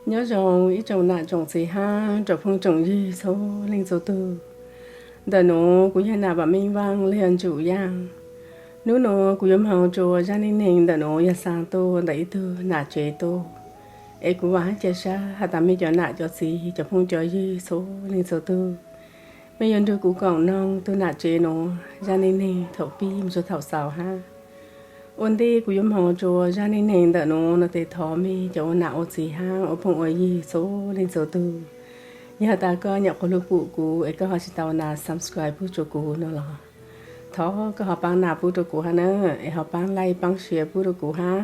Nyob zoo ib tsoom nam tsoom txiv hab tsoom phooj tsoom ywg txhua leej txhua tug. Ntawm nuav kuv yog Nam Vam Meej Vaaj los yog Ntsum Yaaj. Nub nuav kuv yuav moog rua zaaj neej neeg ntawm nuav yog xaa tuaj ntawm ib tug nam tsev tuaj. Es kuv vaam hab ca sab has tas mej cov nam cov txiv cov phooj cov ywg txhua leej txhua tug, mej yuav nrug kuv koom noog tug nam tsev nuav zaaj neej neeg thaum pib moog txug thaum xaus hab. Ua ntej kuv yuav moog rua zaaj neej neeg ntawm nuav no tes thov mej cov ua nam ua txiv hab ua phooj ua ywg txhua leej txhua tug. Yog has tas koj nyam qhuav lug pum kuv es koj ho tsi tau nas subscribe pub rua kuv no los, thov koj ho paab nas pub rua kuv hab na, es ho paab like paab share pub rua kuv hab.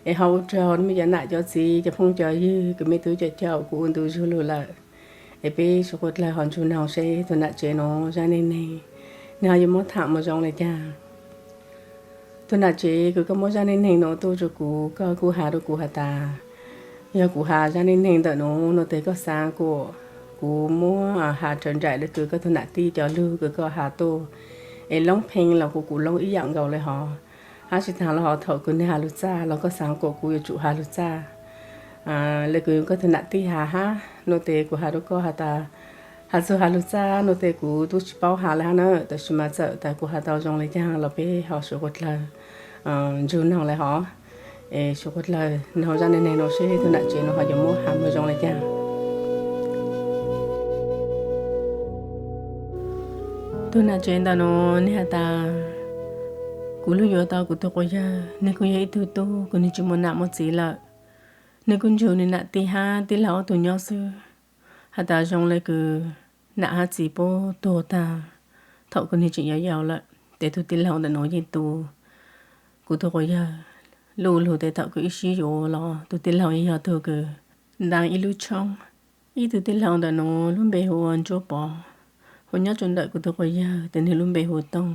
Es ho ua rua mej cov nam cov txiv cov phooj cov ywg kws mej tub cov caum kuv ua ntu zug lug lawm. Es peb suav dlawg ho ntsug noog seb tug nam tsev nuav zaaj neej neeg nwg ho yuav muab tham moog zoo le caag. Tug nam tsev kws koj muab zaaj neej neeg nuav tuaj rua kuv, koj kuj has rua kuv has tas yog kuv has zaaj neej neeg ntawm nuav no tes koj xaav kuas kuv muab has raws nraim le kws koj tug nam tij cov lug kws koj has tuaj es loob phee los kuas kuv loob ib yaam nkaus le hov. Hab tsi taag le hov thaum kws nwg has lug txaj los koj xaav kuas kuv yuav tsum has lug txaj le kws koj tug nam tij has hab no tes kuv has rua koj has tas has txug has lug txaj no tes kuv tub tsi paub has le hab na, tab sis mas txawm tas kuv has tau zoo le caag los peb ho suav dlawg ntsug noog le hov. Es suav dlawg noog zaaj neej neeg nuav seb tug nam tsev nuav ho yuav muab has moog zoo le caag. Tug nam tsev ntawm nuav nwg has tas kuv lug yuav tau kuv tug quas yawg, nwg kuj yog ib tug tub kws nwg tsi muaj nam muaj txiv lawm. Nwg kuj nrug nwg nam tij hab tij laug ob tug nyob xwb. Has tas zoo le kws nam hab txiv puab tuag taag thaum kws nwg tseem yau yau lawm, tes tug tij laug ntawm nuav yeej tu kuv tug quas yawg. Luj lug tes thaum kws ib sib yuav los tug tij laug yeej yog tug kws ntaag ib lub tshoob. Ib tug tij laug ntawm nuav lub npe hu ua Ntsuab Pov, hu nyob rua ntawm kuv tug quas yawg tes nwg lub npe hu ua Tooj.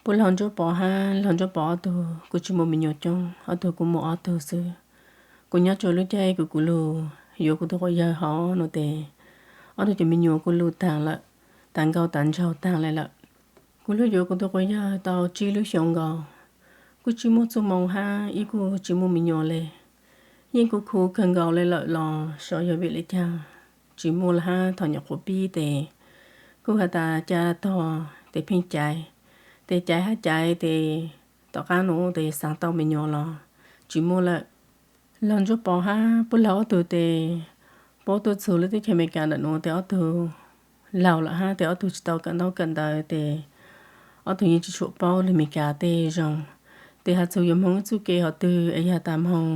Puab laug Ntsuab Pov hab laug Ntsuab Pov ob tug kuj tsi muaj me nyuam coob, ob tug kuj muaj ob tug xwb. Kuv nyob rua lub caij kws kuv lug yuav kuv tug quas yawg hov no tes ob tug cov me nyuam kuj luj taag lawm, tas nkauj tas nraug taag le lawm. Kuv lug yuav kuv tug quas yawg tau tsib lub xyoos nkaus, kuj tsi muaj txuj moo hab ib kuj tsi muaj me nyuam le. Yeej kuj khuv kawg nkaus le lawm los xyov yog vim le caag tsi muaj le hab. Thaum nyuam qhuav pib tes kuj has tas ca tog tes pheej caiv, tes caiv hab caiv tes tom qaab nuav tes xaav tau me nyuam los tsi muaj lawm. Laug Ntsuab Pov hab puab laug ob tug tes puab tuaj txug lub teb chaws Amelikas ntawm nuav tes ob tug laug lawm hab tes ob tug tsi tau kawm ntaub kawm ntawv tes ob tug yeej tsi tshua paub lug Amelikas tej zoo. Tes has txug yuav moog ib txuj ke hov twg es yog tas moog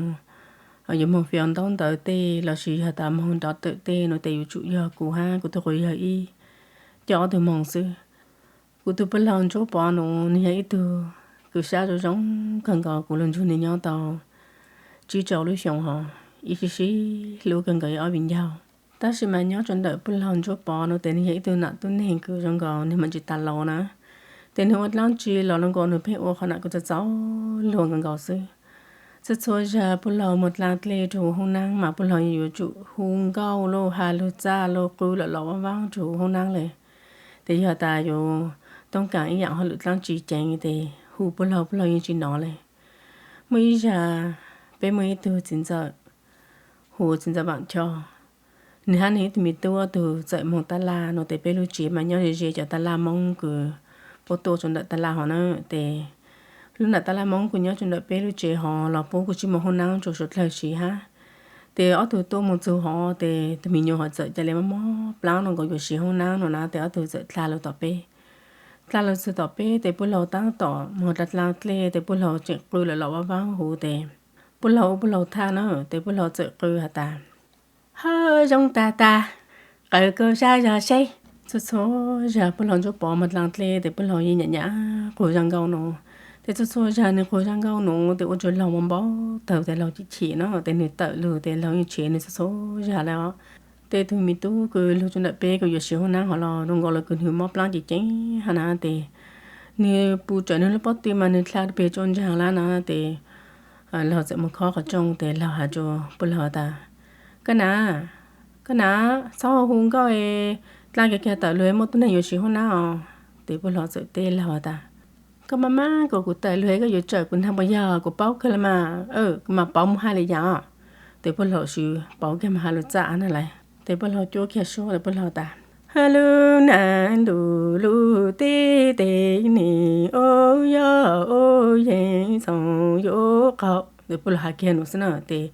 yuav moog fiav ntaub ntawv tej lossis yog tas moog nrov tawm tej no tes yuav tsum yog kuv hab kuv tug quas yawg ib co ob tug moog xwb. Kuv tug puab laug Ntsuab Pov nuav nwg yog ib tug kws sab zoo zoo kawg nkaus, kuv lug nrug nwg nyob tau tsib rau lub xyoos hov, ib sib sib hlub kawg nkaus ib ob viv ncaus. Tab sis mas nyob rua ntawm puab laug Ntsuab Pov no tes nwg yog ib tug nam tub neeg kws zoo nkaus nwg mas tsis tas laus na. Tes nwg ua dlaab tsi los lug nkaus nwg pheej ua qhov nam kws txaus txaus luag nkaus nkaus xwb. Txhua txhua zag puab laug moog dlaa dlej rua huv hoob naab mas puab laug yuav tsum hu nkauj lauj, has lug txaj lauj, qw lom lom vaab vaab rua huv hoob naab le. Tes yog tas yuav toob kaam ib yaam hauj lwm dlaab tsi ceev tes hu puab laug, puab laug yeej tsi nov le. Muaj ib zag peb muaj ib tug txiv ntxawm hu ua txiv ntxawm Vaam Choj, nwg hab nwg ib tug me tub ob tug txawm moog taj laj no tes peb lub tsev mas nyob ze ze cov taj laj Moob kws puab tuaj rua ntawm taj laj hov na. Tes lub nam taj laj Moob kws nyob rua ntawm peb lub tsev hov los puab kuj tsi muaj huv naab rua suav dlawg siv hab. Tes ob tug tuaj moog txug hov tes tug me nyuam hov txawm ca le mob mob plaab no nkaus yuav siv huv naab no na tes ob tug txawm dlaa lug tom peb. Dlaa lug txug tom peb tes puab laug taab tom moog dlaa dlaa dlej tes puab laug tseem qw lom lom vaab vaab huv tes puab laug ua puab laug thaj na tes puab laug txawm qw has tas, Hawj, zoo tag tag, qaws kag sab zog seb. Txhua txhua zag puab laug Ntsuab Pov moog dlaa dlej tes puab laug yeej nyam nyam qug zaj nkauj nuav. Tes txhua txhua zag nwg qug zaj nkauj nuav tes ua rua laug mob npaum taag tes laug chim chim no tes nwg tawm lug tes laug yeej tshev nwg txhua txhua zag le os. Tes tug me tub kws lug rua ntawm peb kws yuav siv huv naab hov los zoo nkaus le kws nwg mob plaab ceev ceev hab na tes nwg pum rawm nwg lub pob tw mas nwg dlha peg tsua ntsaag lawm na tes laug txawm moog khob qhov rooj tes laug has rua puab laug tas, Koj nam, koj nam, txhob hu nkauj, dlaa kiag kiag tawm lug, muaj tuab neeg yuav siv huv naab os. Tes puab laug txawm teb laug tas, Koj maj maj kom kuv tawm lug, koj yuav tsawm kuv ntaag puas yog? Kuv paub kawg le mas, kuv mas paub muaj hab le yaam os. Tes puj laug sib pauv kiag mus has lug txaj na lais. Tes puj laug cuab kiag suab tes puj laug tas, ha lug na ntu lug teb tes nim ub yog ub yees txhoov yuav qaug. Tes puj laug has kiag nus xwb na tes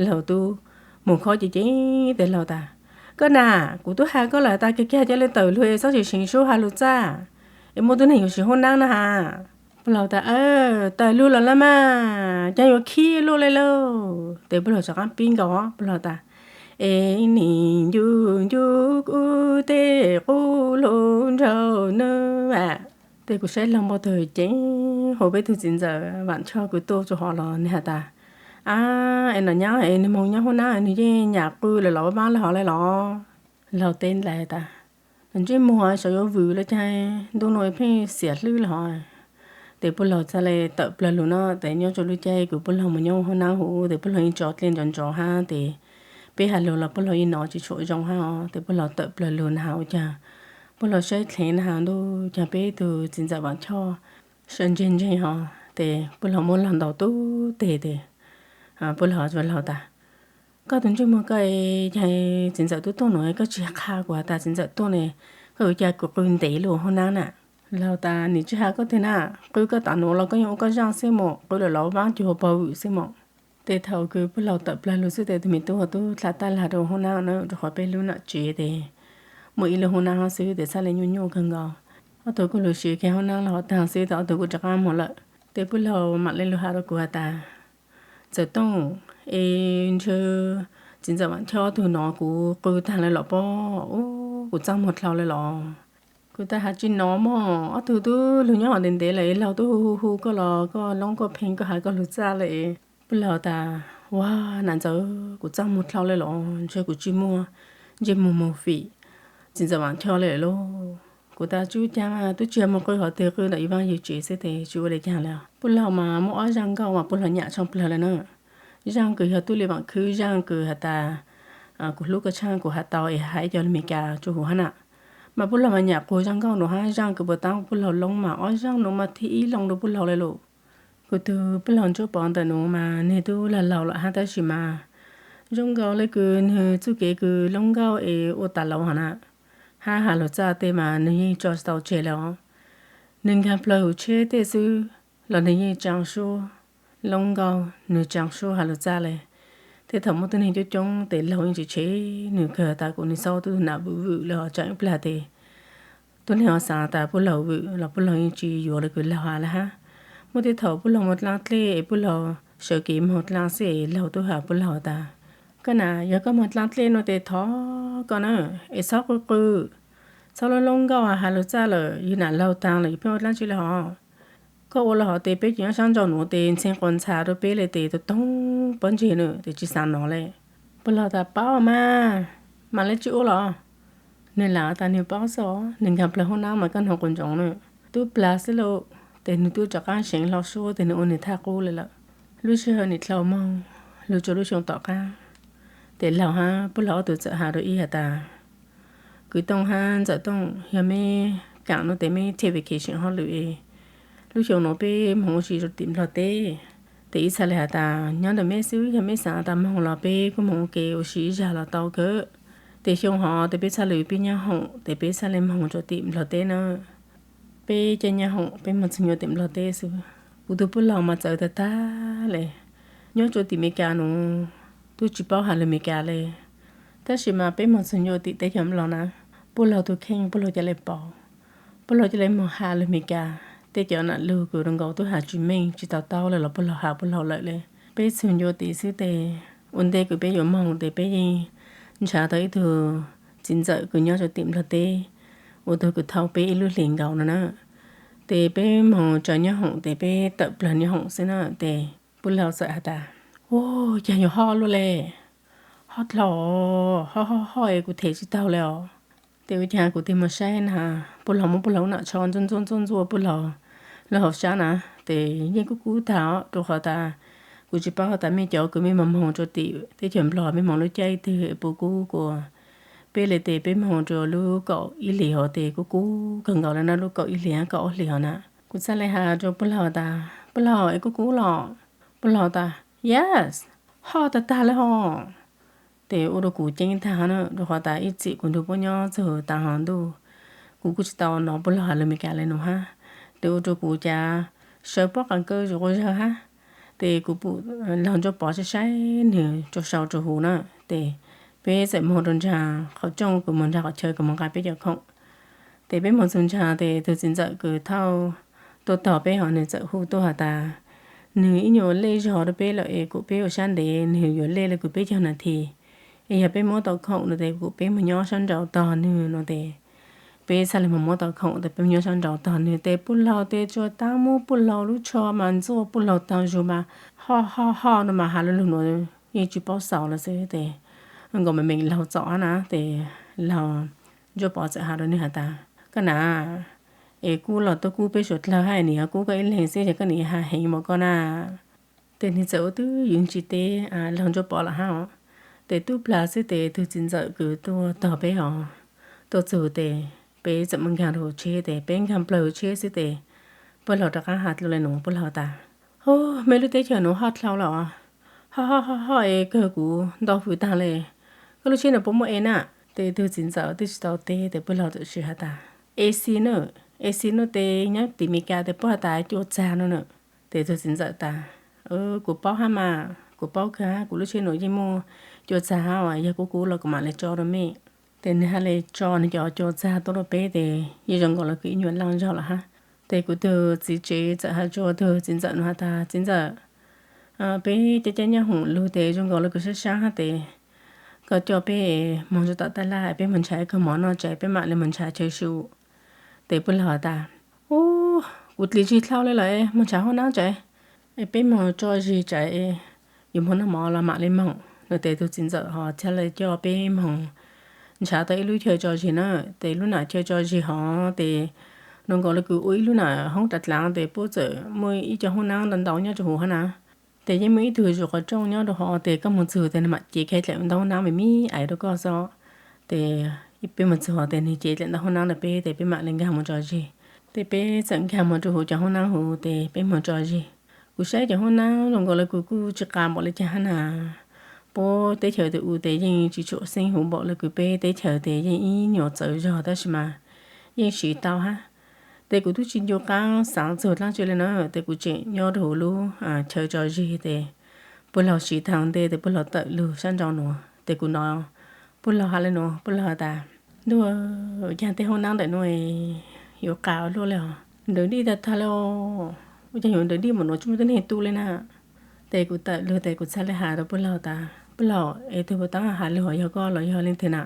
laug tub mus khob ces ces tes laug tas, koj na, kuv tub has koj lawm tas kag kag ca le tawm lug es txhob tsis seev sub has lug txaj es muaj tub neeg yuav siv hub naab na has. Puj laug tas, tawm lug lawm las mas, caag yuav khib luaj le lauj. Tes puj laug rov qaab pib nkaus, puj laug tas, es nim ncu ncu kuv tej qub lug nraug nub a. Tes kuv saib laug npau taws ceev, hu peb tug txiv ntxawm Vaam Choj kws tuaj rua hov los nwg has tas, a, es nam nyab es nwg moog nyob hub naab nwg yeej nyam qw lawm los paab le hov le los? Laug teb ntais tas, nam ntsej muag saum yuav vwm le caag, ntuj nuav pheej xiam hlwb le hov. Tes puj laug txhaj le tawm plawg lug no tes nyob rua lub caij kws puj laug moog nyob hub naab huv tes puj laug yeej tso dlej nrov nrov hab tes peb has lug los puj laug yeej nov tsis tshua zoo hab os. Tes puj laug tawm plawg lug na has ua caag puj laug saib dlev na has ntuj caag peb tug txiv ntxawm Vaam Choj sawv ntseg ntseg hov tes puj laug muab laug ntaus tub teg tes puj laug, laug tas, koj tug ntsej muag koj caag txiv ntxawm tub tuaj nuav koj tsis qha kuv has tas txiv ntxawm tuaj ne, koj yuav ca kuv qw ntev lug hub naab na. Laug tas, nim tsis has koj teg na, qw koj tas nuav los koj yeej ua koj zaaj xwb mas, qw lawm los paab cuag pog vwm xwb mas. Tes thaum kws puj laug tawm plawg lug xwb tes tug me tub huv tub dlha taj lag rua hub naab na, rua qhov peb lub nam tsev tes muaj ib lub hub naab hov xwb tes txhaj le nyuaj nyuaj kawg nkaus. Ob tug kuj lug siv kiag hub naab lug hov taag xwb tes ob tug kuj rov qaab moog lawm. Tes puj laug maam le lug has rua kuv has tas, Ntxawm Tooj, es ntshe txiv ntxawm Vaam Choj tug nov kuv qw taag le los pob, ub, kuv txaj muag dlhau le los? Kuv tas, has tsis nov mog, ob tug tub lug nyob hov ntev ntev lawm es laug tub hu hu hu koj los koj loob koj pheej koj has koj lug txaj le. Puj laug tas, ua, nam ntxawm, kuv txaj muag dlhau le los ntshe kuv tsis muaj ntsej muag moog fim txiv ntxawm Vaam Choj le lauj. Kuv tas, tub caag mas tub tsis yog moog qw hov twg, qw ntawm yug vaaj yug tsev xwb tes tsis ua le caag le. Puj laug mas muaj ob zaaj nkauj mas puj laug nyam tshaaj plawg le na. Zaaj kws yog tub le vaam khwb, zaaj kws has tas, kuv hlub koj tshaaj kuv has tau es has ib co lug Mes Kas rua huv hab na. Mas puj laug mas nyam quas zaaj nkauj nuav hab zaaj kws puas taab puj laug loob mas ob zaaj nuav mas thib ib loo rua puj laug le lawm. Kuv tug puj laug Ntsuab Pov ntawm nuav mas nwg tub laug laug lawm hab tab sis mas zoo nkaus le kws nwg txuj kev kws loob nkauj es ua tas laus hov na, hab has lug txaj tej mas nwg yeej tso tsis tau tseg le os. Nwg nkaag plawg huv tsheb tej xwb los nwg yeej tsaa suab loob nkauj, nwg tsaa suab has lug txaj le. Tej thaum muaj tug neeg coob coob tes laug yeej tsis tshev nwg kawg tas kuv nwg xauj tub tug nam vwm vwm le hov tsaa ib plag tes tub neeg ho xaav tas puj laug vwm los puj laug yeej tsis yuav le kws laug has le hab. Muaj tej thaum puj laug moog dlaab dlej es puj laug sawv kev moog dlaab xwb es laug tub has puj laug tas, koj nam, yog koj moog dlaab dlej nuav tes thov koj na, es txhob qw qw, txhob loob loob nkauj has lug txaj lawm, yug nam laug taag lawm yug pheej ua dlaab tsi le hov. Koj ua le hov tes peb cov nyob saab nraud nuav tes ntxhee quas ntxhas rua peb le tes tug toog pob ntseg na tes tsis xaav nov le. Puj laug tas, paub mas, mam le tsi ua los. Nwg lam tas nwg paub xwb os, nwg nkaag plawg hub naab mas koj nov quas ntsoov na. Tub plag xwb lauj, tes nwg tub rov qaab seev hlo suab tes nwg ua nwg thaj qub le lawm. Lub sij hawm nim dlhau moog lug rua lub xyoo tom qaab, tes laug hab puj laug ob tug txawm has rua ib has tas, Kwv Tooj hab Ntxawm Tooj, yog meb kaam nuav tes meb take vacation hauj lwm es lub xyoo nuav peb moog ua si rua tim Nplog teb. Tes ib txha le has tas nyob ntawm meb xwb, yog meb xaav tas moog los peb kuj moog ua ke ua si ib zag los tau kawg. Tes xyoo hov tes peb txhaj le pib nyab hoom tes peb txhaj le moog rua tim Nplog teb na. Peb caij nyab hoom peb moog txug nyuas tim Nplog teb xwb. Kuv tug puj laug mas txawv tag tag le. Nyob rua tim Mes Kas nuav tub tsi paub has lug Mes Kas le, tab sis mas peb moog txug nyuas tim teb chaws Nplog na, puj laug tug kheej puj laug ca le pauv. Puj laug ca le moog has lug Mes Kas, tej cov nam lug kws rua nkaus tub has tsis meej tsis tau taub le los puj laug has puj laug lawm le. Peb txug nyuas tim xwb tes ua ntej kws peb yuav moog tes peb yeej nrhav tau ib tug txiv ntxawm kws nyob rua tim Nplog teb, ua tug kws thau peb ib lub hlis nkaus no na. Tes peb moog tsaws nyab hoom tes peb tawm plawg nyab hoom xwb na tes puj laug txawm has tas, u, caag yuav hoj luaj le, hoj dlhau, hoj hoj hoj es kuv them tsis taug le os. Tes ua caag kuv tig moog saib na, puj laug muab puj laug lub nam tsho ntxuaj ntxuaj ntxuaj ntxuaj puj laug lub hauv sab na, tes yeej kub kub tag os, rua qhov tas kuv tsis paub has tas mej cov kws mej moog moog rua tim teb chaws Nplog mej moog lub caij twg es puas kub kuas peb le tes peb moog rua lub kaum ib hlis hov tes kub kub kawg nkaus le na, lub kaum ib hlis hab kaum ob hlis hov na. Kuv txhaj le has rua puj laug tas, puj laug es kub kub los? Puj laug tas, yes. hoj tag tag li hos. Ces ua rau kuv ceeb tag na, rau qhov tas ib txhij kuv nrug puab nyob txug tav hov ntuj, kuv kuj tsis tau nov puab laug has lus Meskas le nuav hab. Ces ua rau kuv cav sawv pob qa kaw zuj quas zag hab. Ces kuv pum laug Ntsuab Pov saib saib nwg rua sau rua huv na. Ces peb txawm moog rua nraag qhov rooj, kuv moog nraag qhov chaw, kuv moog nqa peb cov khoom. Ces peb moog txug nraag ces tug txiv ntxawm kws thauj tuaj tog peb hov nwg txawm hu tuaj has tas nwg ib nyuas lej zog rua peb lawm es kuas peb ua sab ntev, nwg yuav lej le kws peb caug nas this. Es yog peb muab tau khoom no tes kuas peb moog nyob sab nraud tog nwg no tes peb txhaj le moog muab tau khoom tes peb moog nyob sab nraud tog nwg. Tes puj laug tes tsuas tab muab puj laug lub tsho mas ntxuaj puj laug taug zug mas hoj hoj hoj no mas has lug lug nuav yeej tsis paub xaus lawm xwb. Tes nkaus mas meem laug txom na, tes laug Ntsuab Pov txawm has rua nwg has tas, koj nam, es kub los tuaj kub peb suav dlawg hab, nwg yuav kub koj ib leeg xwb ces koj nim has heev mas koj na. Tes nwg txawm ua twb ywv ntsis teb laug Ntsuab Pov lawm hab os. Tes tub plag xwb tes tug txiv ntxawm kws tuaj tog peb hov tuaj txug tes peb txawm moog nkaag rua huv tsheb tes peb nkaag plawg huv tsheb xwb tes puj laug rov qaab has dlua le nuav, puj laug tas, Hub, mej lub teb chaws nuav hoj dlhau lawm os, hoj hoj hoj hoj es kawg kuv ntau hwv taag le. Koj lub tsheb nuav puas muaj es na? Tes tug txiv ntxawm twb tsis tau teb tes puj laug txawm has tas, AC na, AC nuav tes nyob tim Meskas tes puab has tas cua txag no na. Tes tug txiv ntxawm tas, kuv paub hab mas, kuv paub kawg hab, kuv lub tsheb nuav yeej muaj cua txag hab, yog kuv kub los kuv mam le tso rua mej. Tes nwg has le tso nwg cov cua txag tuaj rua peb tes yeej zoo nkaus le kws ib nyuas laaj zog lawm hab. Tes kuv tug txiv tsev txawm has rua tug txiv ntxawm nuav has tas, txiv ntxawm, peb cab cab nyob hoom lug tes zoo nkaus le kws sab sab hab tes koj coj peb moog rua tom taj laj, peb moog nrhav ib kawg mov noj tsam peb mam le moog nrhav chaw su. Tes puj laug has tas, Ub, kuv dlis zig dlhau le lawm, moog nrhav hoob naab tsam, peb moog tso zig tsam yuav moog noj mov los mam le moog no. Tes tug txiv ntxawm hov txhaj le coj peb moog nrhav tau ib lub chaw tso zig na. Tes lub nam chaw tso zig hov tes zoo nkaus le kws ua ib lub nam hoob rav dlaav tes puab txawm muaj ib co hoob naab ntau ntau nyob rua huv hab na. Tes yeej muaj ib tug zuj qhov rooj nyob rua hov tes koj moog txug tes nwg mam cev kiag dlaim ntau hoob naab me me aiv rua koj xwb. Tes peb moog txug hov tes nwg cev dlaim ntau hoob naab rua peb tes peb mam le nkaag moog tso zig. Tes peb txawm nkaag moog rua huv cov hoob naab huv tes peb moog tso zig. Kuv saib cov hoob naab zoo nkaus le kws kuj tsi qas npaum le caag hab na. Puab teb chaws tes u tes yeej tsi tshua xeeb huv npaum le kws peb teb chaws tes yeej ib nyuas txawv zog tab sis mas yeej siv tau hab. Tes kuv tub tsi ncu qaab xaav txug dlaab tsi le na, tes kuv tseem nyob rua huv lub chaw tso zig tes puj laug siv taag ntej tes puj laug tawm lug sab nraud nuav tes kuv nov puj laug has le nuav, puj laug has tas, Ntuj, caag tej hoob naab ntawm nuav yuav qas ua luaj le os, nrawd dij tag tag le os, ua caag yuav nrawd dij npaum nuav tsi muaj tug neeg tu le na. Tes kuv tawm lug tes kuv txhaj le has rua puj laug tas, Puj laug, es tug puas taab has lug yog koj los yog leej twg na?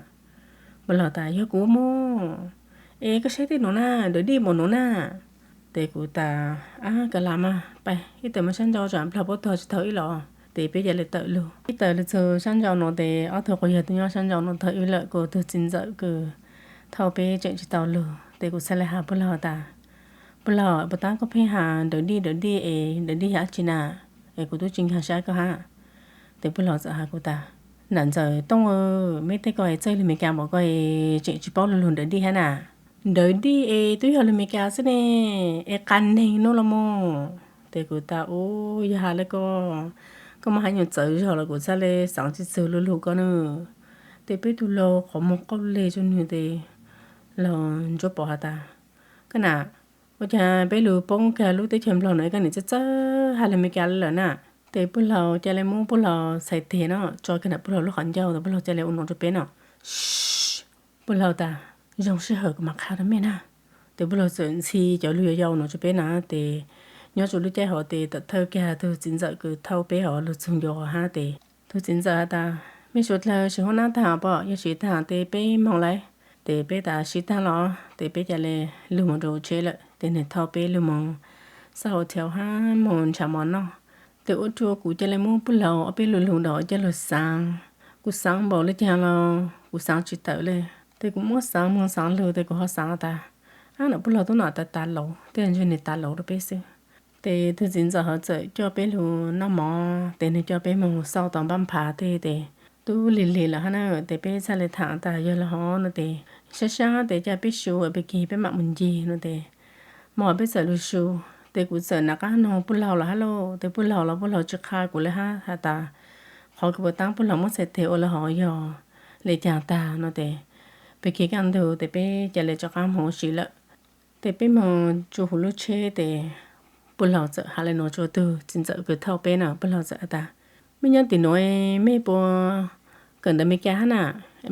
Puj laug tas, Yog kuv mog. Es koj saib tej nuav na, nrawd dij npaum nuav na. Tes kuv tas, Ab, kav lam mas, pab ib tawm moog sab nraud tsam puj laug puab tog tsi tau wb los. Tes peb ca le tawm lug. Ib tawm lug txug sab nraud nuav tes ob tug quas yawg tuaj nyob sab nraud nuav tog wb lawm, kuas tug txiv ntxawm kws thauj peb tseem tsi tau lug. Tes kuv txhaj le has puj laug tas, Puj laug, puas taab koj pheej has nrawd dij nrawd dij es nrawd dij yog dlaab tsi na? Es kuv tub tsi nkaag saib koj hab. Tes puj laug txawm has kuv tas, Nam ntxawm Tooj, meb tej ko es txawj lug Meskas npaum ko es tseem tsi paub lug lug nrawd dij hab na. Nrawd dij es tub yog lug Meskas xwb ne, es qas neeg nuav los mog. Tes kuv tas, Ub, yog has le ko, koj muaj hab nyuas txawv zog los kuv txhaj le xaav tsi txug lug lug koj na. Tes peb tug laug qhov muag qaug le rua nwg tes laug Ntsuab Pov has tas, Koj nam, ua caag peb lug poob kag lub teb chaws Nplog nuav koj nim txawj txawj has lug Meskas le lawm na? Tes puj laug ca le muab puj laug txhais teg no tso kag nam puj laug lub qhov ncauj tes puj laug ca le ua nuav rua peb no. Puj laug tas, Zoo sij hawm kuv mam qha rua mej na. Tes puj laug txawm ntxhi cov lug yau yau nuav rua peb na tes nyob rua lub caij hov tes tawm thawj kag tug txiv ntxawm kws thauj peb hov lug txug ncua hab tes tug txiv ntxawm has tas, Mej suav dlawg siv hoob naab taag pom? Yog siv taag tes peb moog lawm. Tes peb tas, Siv taag los. Tes peb ca le lug moog rua tsheb lawm tes nwg thauj peb lug moog xauj hotel hab moog nrhav mov noj. Tes ua rua kuv ca le muab puj laug ob peb lug lug nraud coj lug xaav. Kuv xaav npaum le caag los kuv xaav tsi tawm le. Tes kuv muab xaav moog xaav lug tes kuv ho xaav tas, Ab, nam puj laug tub nam tas tas laus, tej zaum nwg tas laus rua peb xwb. Tes tug txiv ntxawm hov txawm coj peb lug noj mov tes nwg coj peb moog xauj tau npab nphav tej tes tub lig lig lawm hab na. Tes peb txhaj le thaam tas yog le hov no tes sab sab tes ca peb su peb kig peb mam mus ncig no tes mog peb txawm lug su. Tes kuv txawm nam qab noog puj laug lawm hab lauj. Tes puj laug los puj laug tsi qha kuv le hab has tas, qhov kws puas taab puj laug muab txhais teg ua lawv hov yog le caag tag no tes, peb kev kaj ntug tes peb ca le rov qaab moog ua si lawm. Tes peb moog tsu huv lub tsheb tes puj laug txawm has le nuav rua tug txiv ntxawm kws thauj peb na, puj laug txawm has tas, mej nyob tim nuav mej puas kawm ntawv Amelikas hab na?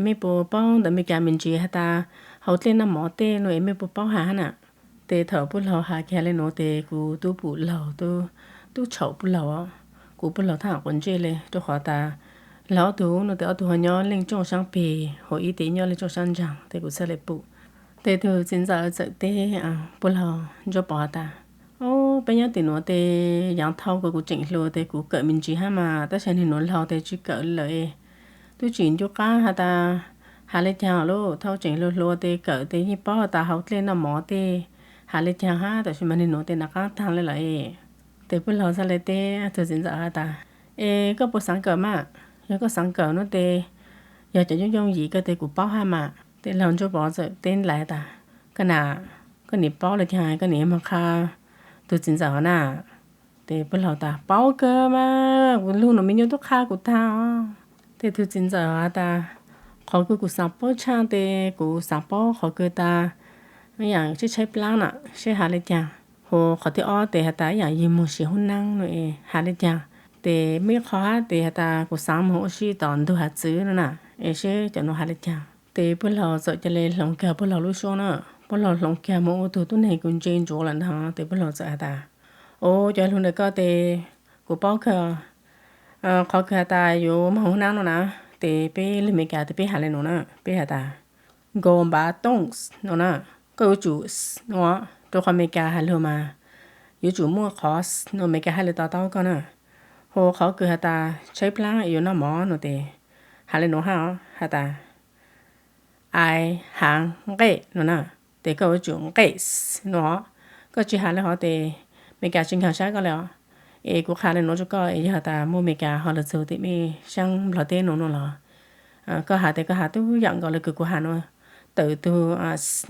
Mej puas paub ntawv Amelikas me ntsis has tas hauv dlej noj mov tej no es mej puas paub has hab na? Tes thaum puj laug has kiag le nuav tes kuv tub pum laug, tub txhaum puj laug, kuv puj laug thaj quas ntsej le rua qhov tas laug ob tug no tes ob tug ho nyob leej rooj saab peg, huv ib tes nyob leej rooj saab ntsaag tes kuv txhaj le pum. Tes tug txiv ntxawm txawm teb puj laug Ntsuab Pov has tas, o, peb nyob tim nuav tes yaav thau kuv, kuv tseem hluas tes kuv kawm me ntsis hab mas, tab sis nwg nuav laug tes tsi kawm lawm. Tub tsi ncu qab has tas has le caag lawm, thau tseem hluas hluas tes kawm tes yeej paub has tas hauv dlej noj mov tej has le caag hab, tab sis mas nwg nuav tes nov qaab taag le lawm. Tes puj laug txhaj le teb tug txiv ntxawm has tas, es koj puas xaav kawm mas? Yog koj xaav kawm no tes yog cov yooj yooj yim kawg tes kuv paub hab mas. Tes laug Ntsuab Pov txawm teb nrag tas, koj nam, koj nim paub le caag koj nim moog qha tug txiv ntxawm hov na? Tes puj laug tas, paub kawg mas, kuv lug nuav me nyuam tub qha kuv taag os. Tes tug txiv ntxawm has tas, qhov kws kuv xaav paub tshaaj tes kuv xaav paub qhov kws tas ib yaam seb tshaib plaab na, seb has le caag. Hu qhov thib ob tes has tas ib yaam yug moog siv hoob naab no es has le caag. Tes muaj ib qho hab tes has tas kuv xaav moog ua si tom ntug hav txwv no na, es seb cov nuav has le caag. Tes puj laug txawm ca le hloov kag puj laug lub suab na. Puj laug hloov kag moog ua tug tub neeg kws ntse ntsuav lawm ntag. Tes puj laug txawm has tas, o, cov lug ntawm koj tes kuv paub kag. Qhov kws has tas yuav moog hoob naab no na, tes peb lug Amelikas tes peb has le nuav na, peb has tas go back to no na. Koj yuav tsum no, rua qhov Amelikas has lug mas yuav tsum muaj qhov no Amelikas hab le to taub koj na. Hu qhov kws has tas tshaib plaab es yuav noj mov no tes has le nuav hab, has tas ai haav nqej no na. Tes koj yuav tsum nqej no. Koj tsi has le hov tes Amelikas tsi nkaag sab koj le os. Es kuv qha le nuav rua koj es yog has tas muaj Amelikas ho lug txug tim mej saab Nplog teb no no los koj has tes koj has tub yaam nkaus le kws kuv has no, tawm tug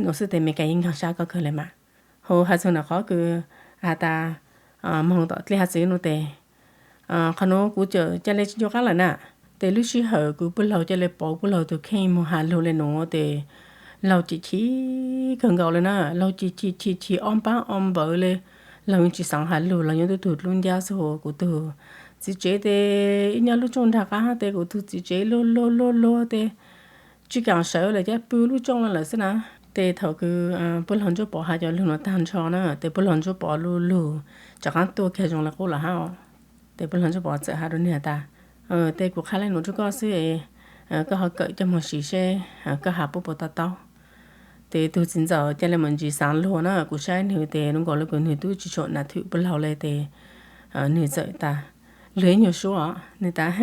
no xwb tes Amelikas yeej nkaag sab koj kawg le mas. Hu has txug nam qhov kws has tas moog tom dlej hav txwv no tes, qhov nuav kuv txawm ca le tsi ncu qab lawm na. Tes lub sij hawm kws puj laug ca le pauv puj laug tug kheej moog has lug le nuav tes laug chim chim kawg nkaus le na, laug chim chim chim chim ob npaab ob npawv le. Laug yeej tsi xaav has lug, laug nyob tub tug dlub ncab xwb. Kuv tug txiv tsev tes ib nyob lub rooj nraag qaab tes kuv tug txiv tsev luag luag luag luag tes tsi kaam sawv lawm, cab pw lub rooj le lawm xwb na. Tes thaum kws puj laug Ntsuab Pov has cov lug nuav taag nrho na tes puj laug Ntsuab Pov lub lug rov qaab tuaj kag zoo le qub lawm hab. Tes puj laug Ntsuab Pov txawm has rua nwg has tas, tes kuv qha le nuav rua koj xwb, koj ho kawm coj moog siv seb koj has puab puas to taub. Tes tug txiv ntxawm ca le mam ntsis xaav luag na, kuv saib nwg tes zoo nkaus le kws nwg tub tsi tshua nam thwm puj laug le tes nwg txawm tas, lug ib nyuag suab os, nwg tas,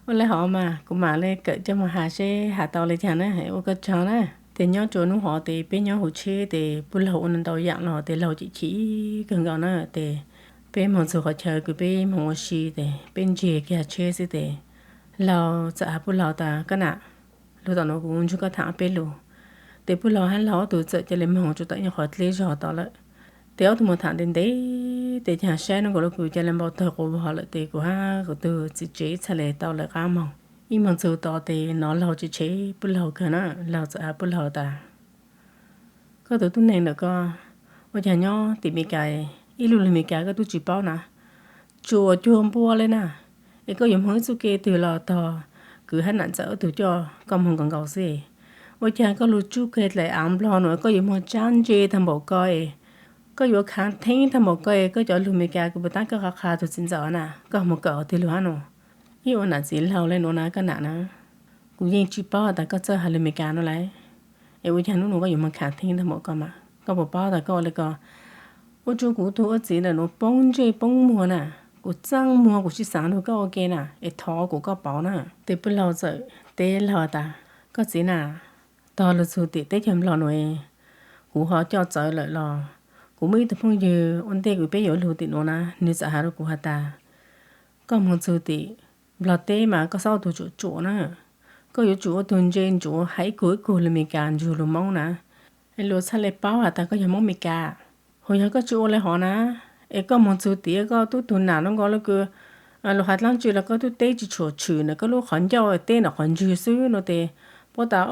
ua le hov mas kuv mam le kawm coj moog has seb has tau le caag na, ua koj tsaug na. Tes nyob rua nub hov tes peb nyob huv tsheb tes puj laug ua ntau yaam los tes laug chim chim kawg nkaus na. Tes peb moog txug qhov chaw kws peb moog ua si tes peb ntseg kiag tsheb xwb tes laug txawm has puj laug tas, koj nam, lug tom nuav kuv ntsug koj thaam ob peb lug. Tes puj laug hab laug ob tug txawm ca le moog rua tom ib nyuag qhov dleb zog tod lawm. Tes ob tug moog thaam ntev ntev tes caag saib nub nkaus le kws ca le npau tawg quas vog lawm tes kuv hab kuv tug txiv tsev txhaj le tau lawv qaab moog. Ib moog txug tod tes nov laug tsev tsheb puj laug kawg na, laug txawm has puj laug tas, koj tug tub neeg ntawm koj ua caag nyob tim Meskas, ib lub lug Meskas koj tub tsi paub na, tsuas cuag npua le na. Es koj yuav moog ib txuj ke twg los tog kwv hab nam ntxawm ob tug coj koj moog nkaus nkaus xwb. Ua caag koj lug tsuj ke dlaim aav Nplog nuav koj yuav moog tsab ntse taag npaum ko es, koj yuav khaav theeb taag npaum ko es koj cov lug Meskas kws puas taab koj qha qha tug txiv ntxawm na, koj moog kawm twg lug hab no? Ib ua nam txiv laug le nuav na koj nam na, kuv yeej tsi paub has tas koj txawj has lug Meskas no lawm. Es ua caag nub nuav koj yuav moog khaav theeb taag npaum ko mas? Koj puas paub tas koj ua le ko ua rua kuv tug ua txiv ntawm nuav poob ntsej poob muag na. Kuv txaaj muag kuv tsi xaav lug koj ua ke na, es thov kuv koj pauv na. Tes puj laug txawm teb laug tas, koj txiv na, tog lug txug tim teb chaws Nplog nuav, kuv ho coj txawv lawm los, kuv muaj ib tug phooj ywg ua ntej kws peb yuav lug tim nuav na, nwg txawm has rua kuv has tas, koj moog txug tim Nplog teb mas koj xob ua tug tsuam tsuam na. Koj yuav tsum ua tug ntse ntsuav has ib kug ib kug lug Meskas ntsug lug Moob na, es luag txhaj le paub has tas koj yog Moob Meskas. Hu yog koj tsi ua le hov na, es koj moog txug tim koj tub tug nam nub nkaus le kws lus has dlaab tsi los koj tub teb tsi tshua tshwm ntawm koj lub qhov ncauj, teb ntawm qhov ntswg xwb no tes, puab tas,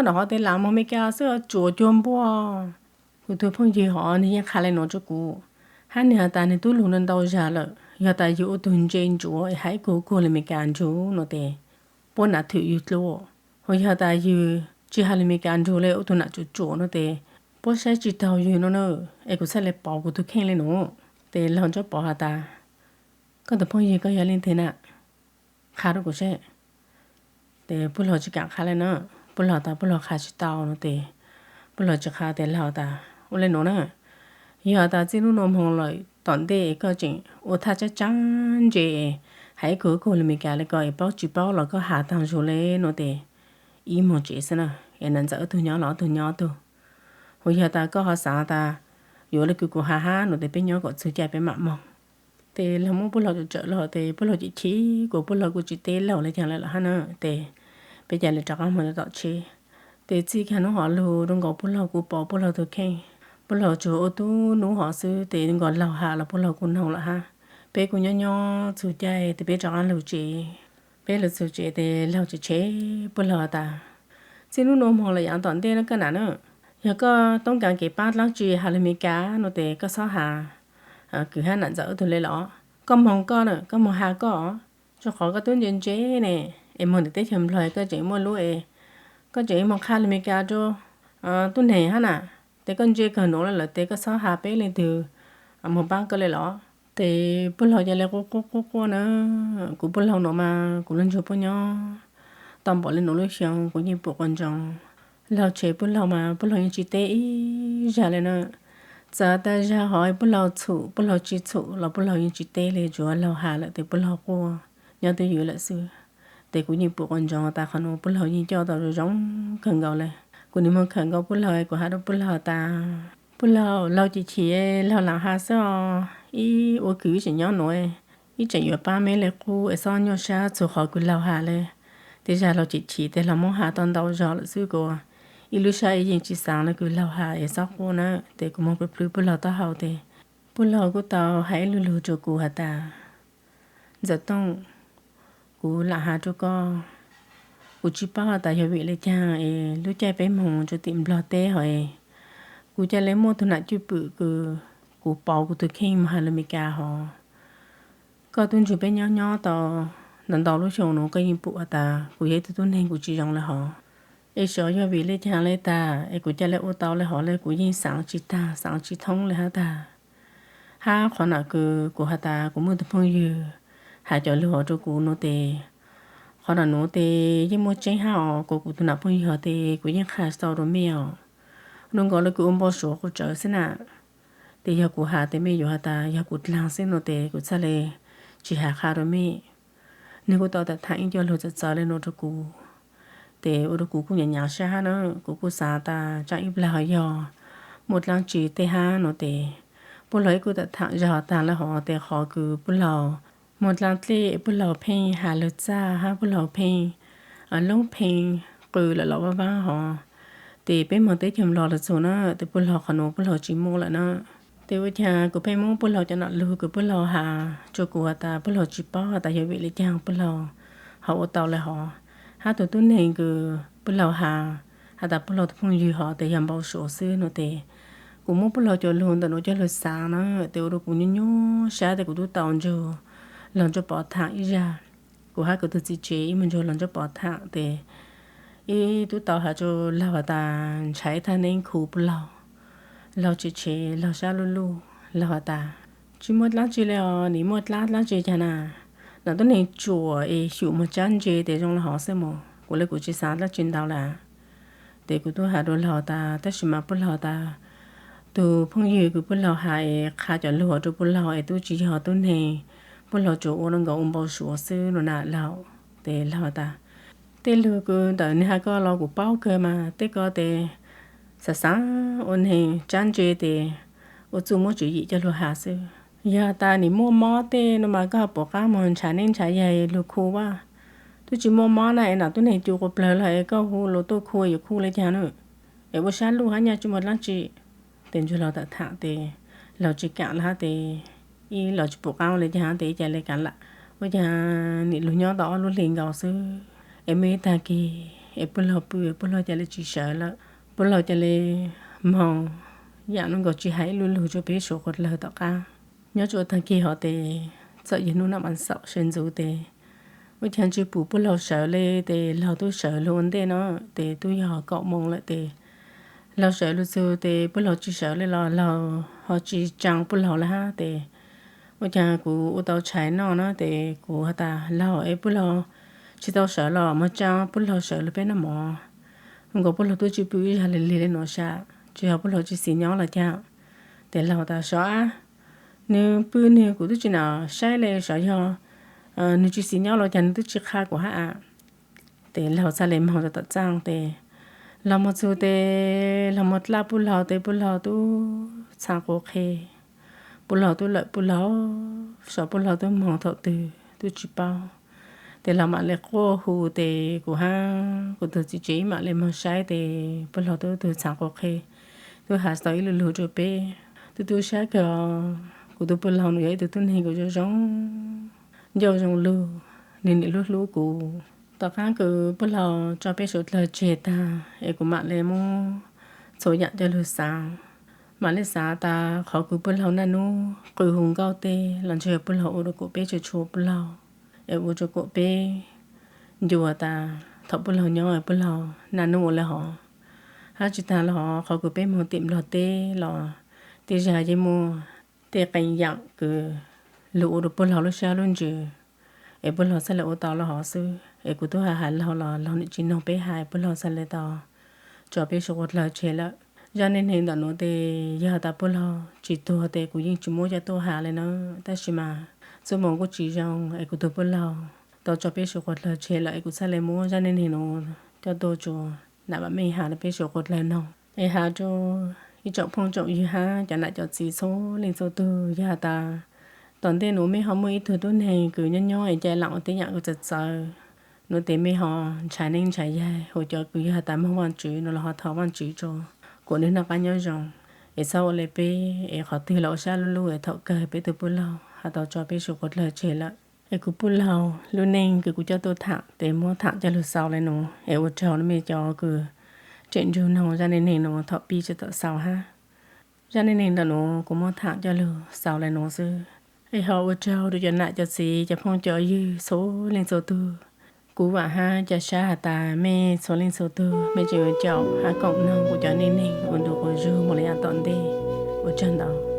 Ntawm qhov tes lam moog Amelikas xwb tsuam cuag npua. Kuv tug phooj ywg hov nwg yeej qha le nuav rua kuv, hab nwg has tas nwg tub lug ntau ntau zag lawm, yog tas yug ua tug ntse ntsuav es has ib kuag kuag lug Amelikas ntsug no tes, puab nam thwm yug dlua. Hos yog tas yug tsi has lug Amelikas ntsug le, ua tug nam tsuam tsuam no tes, puab saib tsi taug yug no na, es kuv txhaj le pov kuv tug kheej le nuav. Tes laug Ntsuab Pov has tas, Koj tug phooj ywg koj yog leej twg na? Qha rua kuv seb. Tes puj laug tsi kaam qha le na, puj laug tas puj laug qha tsi tau no tes, puj laug tsi qha tes laug tas, Ua le nuav na, yog tas txij nub nua moog lawm tom ntej koj tseem ua thaj tsab tsab ntse, has ib kuag kuag lug Amelikas le ko es paub tsi paub los koj has taag zug le no tes, ib moog tsev xwb na, es nam ntxawm ob tug nyob los ob tug nyob tug. Hos yog tas koj ho xaav tas yuav le kws kuv has hab no tes peb nyob kom txug caij peb maam moog. Tes laug muab puj laug tsawm tsawm los tes puj laug cem chim kuas puj laug kuj tsi teb laug le caag le lawm hab na. Tes peb ca le rov qaab moog tom tsheb. Tes txij kag nub hov lug rua nkaus puj laug kuj pov puj laug tug kheej, puj laug tsuas ua tub nub hov xwb tes nkaus laug has los puj laug kuj noog lawm hab. Peb kuj nyob nyob txug caij tes peb rov qaab lug tsev. Peb lug txug tsev tes laug tseem tshev puj laug tas, Txij nub nua moog lawm yav tom ntej no koj nam na, yog koj toob kas kev paab dlaab tsi has lug Amelikas no tes koj xob has kws hab nam ntxawm ob tug le los? Koj moog koj na, koj moog has koj, rua qhov koj tub ntse ntse ne, es moog ntawm teb chaws Nplog koj tseem muaj lub es koj tseem moog qha lug Amelikas rua tub neeg hab na, tes koj ntse kawg nuav le lawm tes koj xob has peb leej twg moog paab koj le los? Tes puj laug ca le quaj quaj quaj quaj na. Kuv puj laug nuav mas kuv lug nrug puab nyob tau npaum le nuav lub xyoo kuv yeej pum quas ntsoov. Laug tshev puj laug mas puj laug yeej tsi teb ib zag le na. Txawm tas zag hov puj laug txhum puj laug tsi txhum los puj laug yeej tsi teb le, tsuav laug has lawm tes puj laug quaj nyob twj ywm lawm xwb. Tes kuv yeej pum quas ntsoov tas qhov nuav puj laug yeej coj tau zoo zoo kawg nkaus le. Kuv nwg moog khawm nkaus puj laug, kuv has rua puj laug tas, Puj laug, laug cem chim, laug laam has xwb os. Ib ua kws ib tseem nyob nuav, ib tseem yuav paab meb le qub es xob nyuaj sab txug qhov kws laug has le. Tej zag laug cem chim tes laug muab has tau ntau zog lawm xwb kuas ib lub sab ib yeej tsi xaav le kws laug has es xob quaj na. Tes kuv moog plhws plhws puj laug taub hau tes puj laug kuj tau has ib lug lug rua kuv has tas, Ntxawm Tooj, kuv laam has rua koj, kuv tsi paub has tas yog vim le caag es lub caij peb moog rua tim Nplog teb hov es kuv ca le muaj tug nam cwj pwm kws kuv pauv kuv tug kheej moog has lug Meskas hov. Koj tub nrug peb nyob nyob tau ntau ntau lub xyoo nuav koj yeej pum has tas kuv yog ib tug tub neeg kuv tsi zoo le hov. Es xyov yog vim le caag le tag es kuv ca le ua tau le hov le, kuv yeej xaav tsi tag xaav tsi thoob le hab tag. Hab qhov nam kws kuv has tas kuv muaj tug phooj ywg has cov lug hov rua kuv nuav tes, qhov nam nuav tes yeej muaj tseeb hab os, kuas kuv tug nam phooj ywg hov tes kuv yeej qha tau rua mej os. Nuav nkaus le kws ua npau suav quas tsawv xwb na. Tes yog kuv has tes mej yuav has tas yog kuv dlaag xwb nuav tes kuv txhaj le tsi has qha rua mej. Nwg kuj tau tham tham ib co lug txawv txawv le nuav rua kuv, tes ua rua kuv kuj nyaav nyaav sab hab na. Kuv kuj xaav tas tsaam ib plag yog muaj dlaab tsi tej hab nuav tes, puj laug ib kuj tham tham zag tag le hov tes qhov kws puj laug muaj dlaab dlej, puj laug pheej has lug txaj hab puj laug pheej loob pheej qw lawm los vaaj vaaj hov, tes peb moog teb chaws Nplog lug txug na tes puj laug qhov nuav puj laug tsi muaj lawm na. Tes ua caag kuv pheej muab puj laug cov nam lug kws puj laug has rua kuv has tas puj laug tsi paub has tas yog vim le caag puj laug ho ua tau le hov, hab tug tub neeg kws puj laug has has tas puj laug tug phooj ywg hov tes yog npau suav xwb nuav tes, kuv muab puj laug cov lug ntawm nuav coj lug xaav na, tes ua rua kuv nyuaj nyuaj sab tes kuv tub tau nrug laug Ntsuab Pov tham ib zag. Kuv hab kuv tug txiv tsev ib muag nrug laug Ntsuab Pov tham tes, ib tub tau has rua laug has tas ntshai thaj neeb khu puj laug, laug tsev tshev laug sab luj luj, laug has tas, tsi muaj dlaab tsi le os, nim muaj dlaab dlaab tsi caag na, nam tub neeg tsuam es xyum moog tsab ntse tes zoo le hov xwb mog, kuv le kuv tsi xaav dlaab tsi ntau le. Tes kuv tub has rua laug tas tab sis mas puj laug tas, tug phooj ywg kws puj laug has es qha cov lug hov rua puj laug es tub tsi yog tub neeg, puj laug tsuas ua rua nkaus ua npau suav xwb nuav na laug. Tes laug tas, tej lug kws ntawm nwg has ko los kuv paub kawg mas, tej ko tes xaav xaav ua neeg tsab ntse tes ua txuj muab tswv yim coj lug has xwb. Yog tas nim muaj mob tej nuav mas koj puas qaab moog ntshav neeb ntshav yaig lug khu vaj? Tub tsi muaj mob na es nam tub neeg cu quas plawg los es koj hu lug tuaj khu yuav khu le caag na? Es ua sab luj hab nyaj tsi muaj dlaab tsi. Tes nrug laug tham tham tes laug tsi kaam le hab tes, ib laug tsi pum qaab ua le caag tes ib ca le kaav lam Ua cas nim lug nyob tau ob lub hlis nkaus xwb es muaj ib tag kis es puj laug pw, puj laug ca le tsis sawv lawm. Puj laug ca le moog yaam nuav nkaus tsis has ib lub lug rua peb suav quas dlawg tom qab. Nyob rua tag kis hov tes txawm yog nub naj mas xaum sawv ntxuv tes ua caag tsis pum puj laug sawv le, tes laug tub sawv lug ua ntej no, tes tub yog kaum moos lawm tes laug sawv lug txug tes puj laug tsis sawv le los laug ho tsis tsaa puj laug le hab tes ua caag kuv ua tau tshais noj na tes kuv has tas laug es puj laug tsis tau sawv los moog tsaa puj laug sawv lug peb noj mov. Nkaus puj laug tub tsis pw ib zag le lig le nuav sam, tsis yog puj laug tsis xis nyob los caag. Tes laug tas sov ab, nwg pw nwg kuv tub tsis nam saib le, sov yog nwg tsis xis nyob los caag nwg tub tsis qha kuv hab a. Tes laug txhaj le moog rua tom txaj tes laug moog txug tes laug moog dlab puj laug tes puj laug tub txha quav qhe. Puj laug tub lawm puj laug, sov puj laug tub moog thaum twg tub tsis paub. Tes laug mam le quaj hu tes kuv hab kuv tug txiv tsev mam le moog saib tes puj laug tub tug txha quav qhe, tub has tau ib lub lug rua peb. Tub tub sab kag, kuv tug puj laug nwg yog ib tug tub neeg kws zoo zoo ncauj zoo lug, nwg nim hlub hlub kuv. Tom qaab kws puj laug tso peb suav dlawg tseg tag es kuv mam le muab txhua yaam coj lug xaav. Mam le xaav tas qhov kws puj laug naj nub qw hu nkauj teb los ntshe puj laug ua rua kuam peb tsuj tshua puj laug, es ua rua kuam peb ncua tas thaum puj laug nyob puj laug naj nub ua le hov. Hab tsis taag le hov, qhov kws peb moog tim Nplog teb los tej zag yeej muaj tej qee yaam kws lug ua rua puj laug lub sab lub ntsws es puj laug txhaj le ua tau le hov xwb. Es kuv tub has has laug los laug nim tsis noog peb hais, puj laug txhaj le tau tso peb suav quas dlawg tseg lawm. Zaj neej neeg ntawm nuav tes yog has tas puj laug tsis tuag tes kuv yeej tsis muab coj tuaj has le na. Tab sis mas txuj moo kuj tsis zoo es kuv tug puj laug tau tso peb suav quas dlawg tseg lawm es kuv txhaj le muab zaj neej neeg nuav coj tuaj rua nam vam meej has rua peb suav quas dlawg noog. Es has rua ib tsoom phooj tsoom ywg hab cov nam cov txiv txhua leej txhua tug, yog has tas tom ntej nuav mej ho muaj ib tug tub neeg kws nyob nyob es ca lam ua tej yaam kws txawv txawv nuav tes mej ho ntshai neej ntshai yaig, hu cov kws yog has tas moog Vaajtswv nuav los ho thov Vaajtswv rua kuam nwg noj qab nyob zoo. Es txhob ua le peb es qhov twg los ua sab lub lub es thaum kawg peb tug puj laug has tau tso peb suav quas dlawg tseg lawm. Es kuv puj laug lub neej kws kuv coj tuaj tham tes muab tham coj lug xaus le nuav es ua tsaug le mej cov kws tseem nrug noog zaj neej neeg nuav thaum pib txug thaum xaus hab. Zaj neej neeg ntawm nuav kuv muab tham coj lug xaus le nuav xwb. Es ho ua tsaug rua cov nam cov txiv cov phooj cov ywg txhua leej txhua tug. Kuv vaam hab ca sab has tas mej txhua leej txhua tug mej tseem yuav caum hab koom noog kuv cov neej neeg ua ntu quas zug moog le yav tom ntej. Ua tsaug ntau.